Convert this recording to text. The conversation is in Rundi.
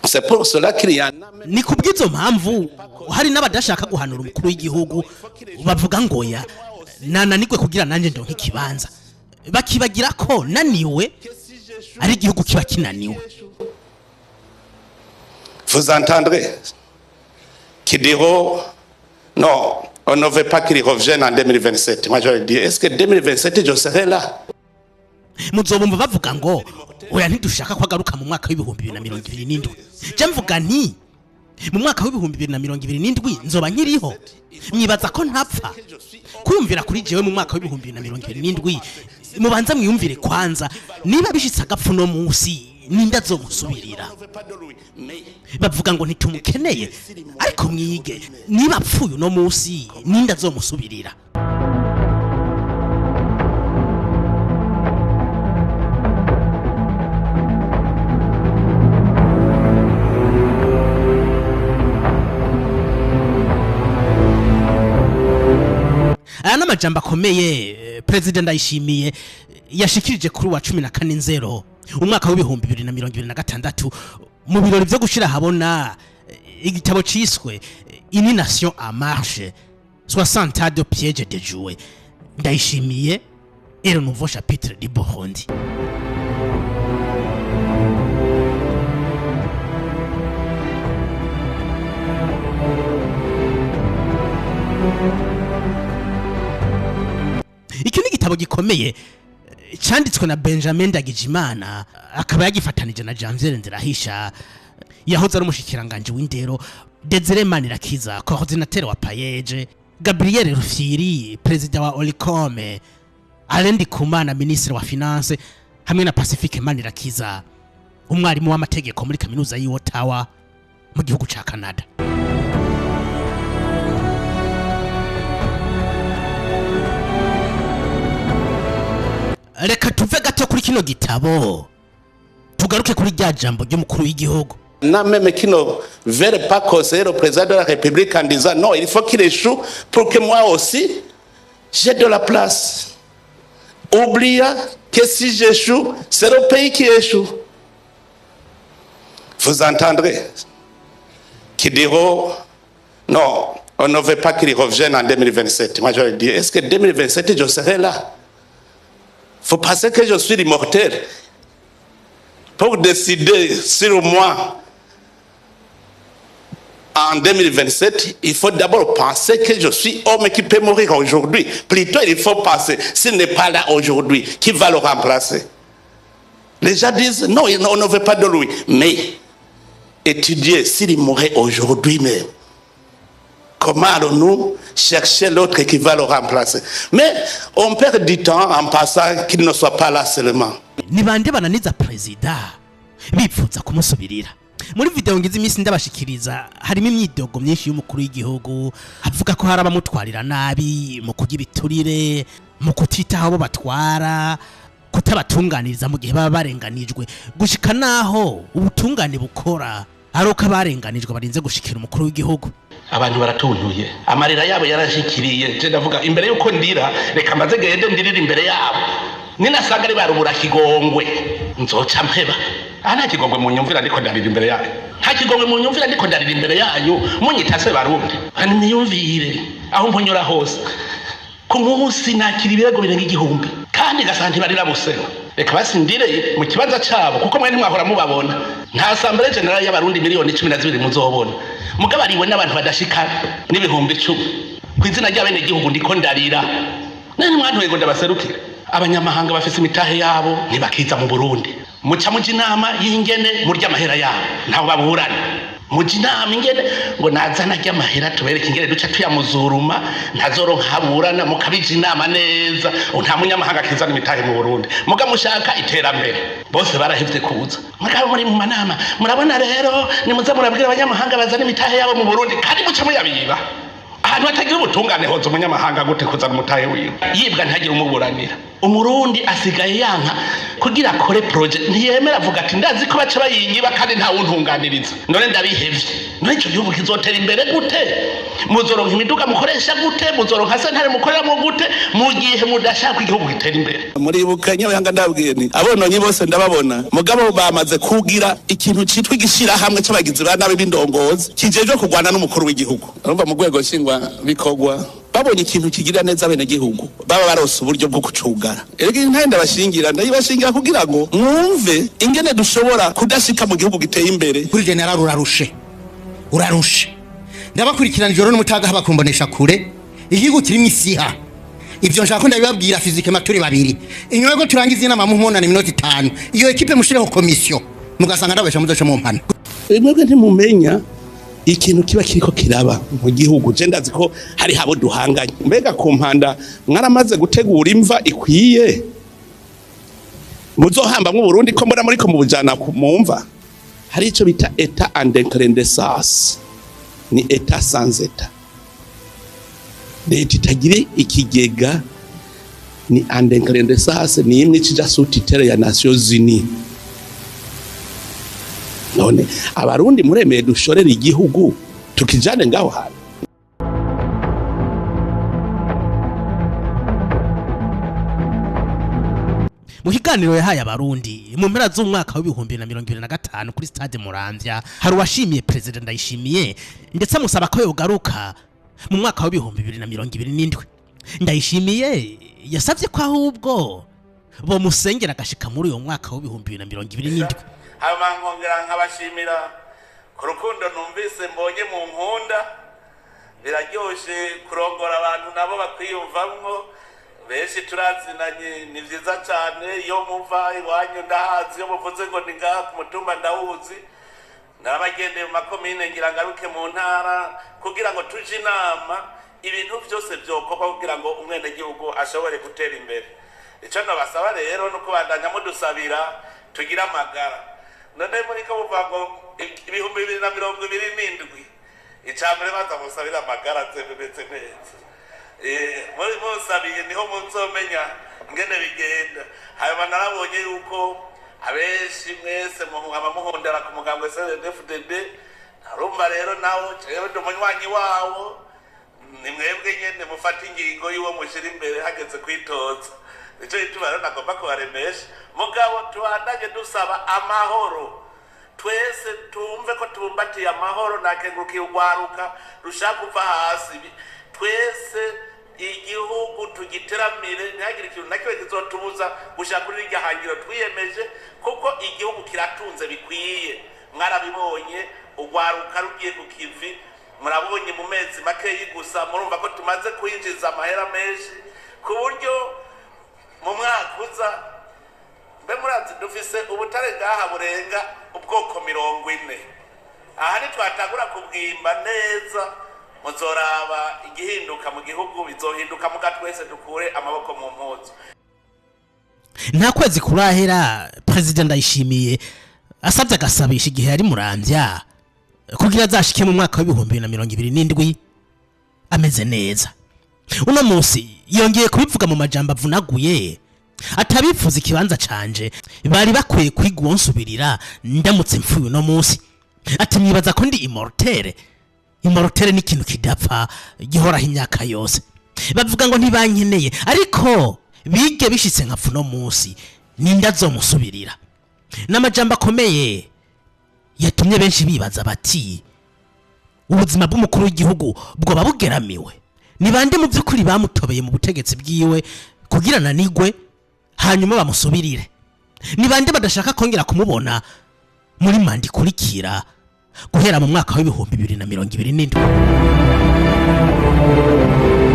C'est pour cela qu'il y en a même Ni kubw'izo mpamvu hari n'abadashaka guhanura umukuru w'igihugu, bavuga ngo ya nananirwe kugira nanjye ndonke ikibanza, bakibagira ko naniwe ari igihugu kiba kinaniwe. Vous entendrez qui diront: non, on ne veut pas qu'il revienne en 2027. Moi, je leur dis: est-ce que 2027, je serai là? Muzobumva bavuga ngo oya, ntidushaka ko agaruka mu mwaka w'2027. Je mvuga nti mu mwaka w'2027 nzoba nkiriho? Mwibaza ko ntapfa? Kwiyumvira kuri jewe mu mwaka w'2027, mubanza mwiyumvire kwanza, niba bishitse agapfa uno munsi, ninde azomusubirira? Bavuga ngo ntitumukeneye, ariko mwige, niba apfuye uno munsi, ninde azomusubirira? Aya n'amajambo akomeye Perezida Ndayishimiye yashikirije kuri wa 14 nzero umwaka w'2026 mu birori vyo gushira ahabona igitabo ciswe Une nation en marche, 60 ans de pièges déjoués, Ndayishimiye et le nouveau chapitre du Burundi. Iki ni igitabo gikomeye canditswe na Benjamin Ndagijimana, akaba yagifatanije na Janvier Ndirahisha yahoze ari umushikiranganje w'indero, Desire Manirakiza, coordinateur wa PAEEJ, Gabriel Rufyiri, perezida wa Olucome, Alain Ndikumana, ministre wa finance, hamwe na Pacifique Manirakiza, umwarimu w'amategeko muri kaminuza y'i Ottawa mu gihugu ca Canada. Reka tuve gato kuri kino gitabo, tugaruke kuri rya jambo ry'umukuru w'igihugu. Il y en a même qui ne veulent pas conseiller le président de la République en disant: non, il faut qu'il échoue pour que moi aussi, j'ai de la place. Oubliant que si j'échoue, c'est le pays qui échoue. Vous entendrez qui diront: non, on ne veut pas qu'il revienne en 2027. Moi, je leur dis: est-ce que 2027, je serai là? Faut penser que je suis immortel. Pour décider sur moi en 2027, il faut d'abord penser que je suis homme qui peut mourir aujourd'hui. Plutôt, il faut penser, s'il n'est pas là aujourd'hui, qui va le remplacer? Les gens disent: non, on ne veut pas de lui. Mais étudier, s'il mourait aujourd'hui même, comment allons-nous chercher l'autre qui va le remplacer? Mais on perd du temps en pensant qu'il ne soit pas là seulement. Ni bande bananiza perezida bipfuza kumusubirira? Muri video ngize iminsi ndabashikiriza harimo imyidogo myinshi y'umukuru w'igihugu, avuga ko hari abamutwarira nabi mu kurya ibiturire, mu kutitaho abo batwara, kutabatunganiriza mu gihe baba barenganijwe, gushika naho ubutungane bukora ari uko abarenganijwe barinze gushikira umukuru w'igihugu. Abantu baratuntuye, amarira yabo yarashikiriye. Je ndavuga, imbere yuko ndira, reka maze gende ndirira imbere yabo, ninasanga ari barubura kigongwe nzoca mpeba. Aha nta kigongwe mu nyumvira ndiko ndarira imbere yanyu, nta kigongwe mu nyumvira ndiko ndarira imbere yanyu munyita se Barundi. Nimiyumvire aho mponyora hose ku munsi nakira ibirego birenga 1000, kandi gasanga ntibarira busema. Reka basindire mu kibanza cabo, kuko mwe ntimwahora mubabona. Nta assemblée générale y'Abarundi miliyoni 12 muzobona, mugabo ariwe n'abantu badashika n'10,000. Ku izina ry'abenegihugu ndiko ndarira, none mwantuye ngo ndabaserukire. Abanyamahanga bafise imitahe yabo ntibakiza mu Burundi. Muca muja inama y'ingene murya amahera yabo, ntaho baburana. Muja inama ingene ngo nazana ry'amahera tubereke ingene duca tuyamuzuruma, ntazoronka haburana. Mukabija inama neza, nta munyamahanga akizana imitahe mu Burundi. Muga mushaka iterambere, bose barahevye kuza. Mugabo muri mu manama, murabona rero, nimuze murabwira abanyamahanga bazana imitahe yabo mu Burundi, kandi muca muyabiba. Ahantu hatagira ubutungane hoza umunyamahanga gute kuzana umutahe wiwe? Yibwa ntagire umuburanira. Umurundi asigaye yanka kugira akore projet, ntiyemera, avuga ati ndazi ko baca bayinyiba kandi nta wuntunganiriza, none ndabihevye. None ico gihugu kizotera imbere gute? Muzoronka imiduga mukoresha gute? Muzoronka sentare mukoreramo gute mu gihe mudashaka ko igihugu gitera imbere? Muribuka Nyabihanga, ndabwiye nti abononyi bose ndababona, mugabo bamaze kugira ikintu citwa igishirahamwe c'abagizi ba nabi b'indongozi kijejwe kurwana n'umukuru w'igihugu. Urumva, mu rwego nshingwabikorwa babonye ikintu kigira neza abenegihugu, baba barose uburyo bwo kucugara. Erega intare ndabashingira, ndayibashingira kugira ngo mwumve ingene dushobora kudashika mu gihugu giteye imbere. Kuri général, urarushe, urarushe. Ndabakurikirana ijoro n'umutaga, bakumbonesha kure. Igihugu kirimo isiha, ivyo nshaka ko ndabibabwira physiquement turi babiri. Inyuma yuko turangiza inama, mumpona iminota 5, iyo équipe mushireho commission, mugasanga ndabesha, muzoca mu mpana. Mwebwe ntimumenya ikintu kiba kiriko kiraba mu gihugu. Je ndazi ko hari habo duhanganye. Mbega ku Mpanda mwaramaze gutegura imva ikwiye muzohambamwo Burundi, ko mbona muriko mubujana mu mva? Hari ico bita état en décrindessence, ni état sans état. Leta itagira ikigega ni en décrindessence, ni imwe cija sous tutelle ya Nations Unies. None Abarundi muremeye dushorera igihugu tukijane ngaho hantu? Mu kiganiro yahaye Abarundi mu mpera z'umwaka w'2025 kuri stade Muramvya, hari uwashimiye Perezida Ndayishimiye, ndetse amusaba ko yogaruka mu mwaka w'2027. Ndayishimiye yasabye ko ahubwo bomusengera agashika muri uyo mwaka w'2027. Hama nkongera nkabashimira ku rukundo numvise mbonye mu nkunda. Biraryoshe kurongora abantu nabo bakwiyumvamwo. Benshi turazinanye, ni vyiza cane. Iyo muva iwanyu ndahazi, iyo muvuze ngo ni ngaha ku mutumba ndawuzi. Narabagendeye mu makomine, ngira ngaruke mu ntara kugira ngo tuje inama ibintu vyose vyokorwa kugira ngo umwenegihugu ashobore gutera imbere. Ico nabasaba rero ni ukubandanya mudusabira tugire amagara. None muriko muvuga ngo 2027, icambere baza musabira amagara aze bimeze neza. Muri munsabiye niho muzomenya ngene bigenda. Hanyuma narabonye yuko abenshi mwese muhama muhondera ku mugambwe CNDD-FDD. Narumva rero nawo jewe ndi umunywanyi wawo. Ni mwebwe nyene mufata ingingo y'uwo mushira imbere hageze kwitoza. Nico gituma rero nagomba kubaremesha, mugabo tubandanye dusaba amahoro, twese tumve ko tubumbatiye amahoro. Nakengurukiye urwaruka rushaka kuva hasi. Twese igihugu tugiteramire, ntihagire ikintu na kimwe kizotubuza gushaka kuri rirya hangiro twiyemeje, kuko igihugu kiratunze bikwiye. Mwarabibonye, urwaruka rugiye ku kivi. Murabonye mu mezi makeyi gusa, murumva ko tumaze kwinjiza amahera menshi, ku buryo mu mwaka uza, mbe murazi dufise ubutare ngaha burenga ubwoko 40. Aha ntitwatangura kubwimba neza, muzoraba igihinduka mu gihugu, bizohinduka muga twese dukure amaboko mu mpuzu. Nta kwezi kurahera Perezida Ndayishimiye asabye agasabisha igihe yari Muramvya kugira azashike mu mwaka w'2027 ameze neza. Uno munsi yongeye kubivuga mu majambo avunaguye, atabifuza ikibanza canje bari bakwiye kwiga uwonsubirira ndamutse mfuye uno munsi. Ati mwibaza ko ndi immortel? Immortel ni ikintu kidapfa, gihoraho imyaka yose. Bavuga ngo ntibankeneye, ariko bige bishitse nkapfa uno munsi, ninde azomusubirira? N'amajambo akomeye yatumye benshi bibaza bati ubuzima bw'umukuru w'igihugu bwoba bugeramiwe? Ni bande mu by'ukuri bamutobeye mu butegetsi bwiwe kugira nanigwe hanyuma bamusubirire? Ni bande badashaka kongera kumubona muri manda ikurikira guhera mu mwaka w'2027?